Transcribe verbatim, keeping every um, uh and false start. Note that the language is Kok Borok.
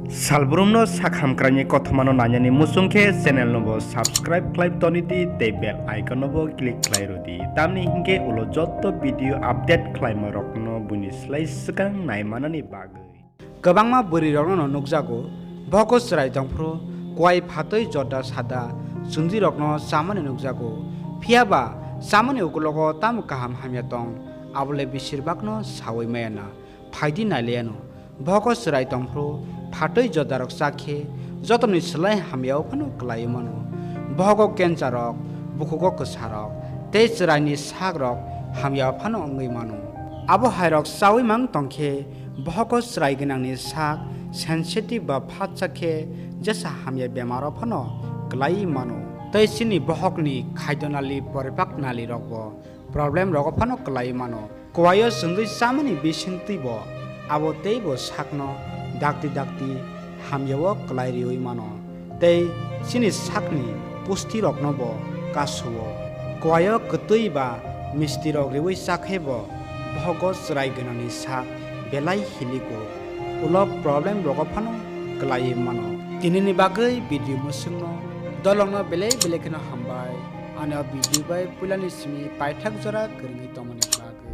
Salbrumno sak hamkraini kothomano nainani muchung khe channel no bo subscribe khlai toni di tei bell icon no bo click khlai rw di. Tamni hinkhe ulo jotto video update khlaima rokno buini slai swkang naimanani bagwi. Kwbangma bwrwi rokno no nukjago, bohogo chwrai tongphuru kuai phatwi jorda sada chunji rokno chamani nukjago. Phiya ba chamani ukulogo tamo kaham hamya tong, abole besir bagno sawi maya na. Phaidi nailaiano. Bohogo chwrai tongphuru phatwi jordarok chakhe jotomni slai hamyao phano kwlaiwi mano. Bohogo cancer rok, bukhugo kwsarok tei chwraini sakrok hamyao phano wngwi mano. Abo hairok chawi mang tongkhe bohogo chwrai gwnangni sak sensitive ba phatsa khe jesa hamya bemaro phano kwlaiwi mano. Tei chini bohokni khaidonali poripak nalirokbo problem rogo phano kwlaiwi mano. Kuaio chwngwi chamani bisingtwi bo abo teibo sakno dakti dakti hamyao kwlai riwi mano tei chini sakni pusti rokno bo kasuo. Kuaio kwtwi ba misti rok riwi chakhe bo bohogo chwrai gwnangni sak belai hiligo. Ulo problem rogo phano kwlaiwi mano. Tinini bagwi video mwswkno dolongno belai belai kheno hambai. Ani o video bai puilani simi paithak jora kwrwngwi tongmani bagwi.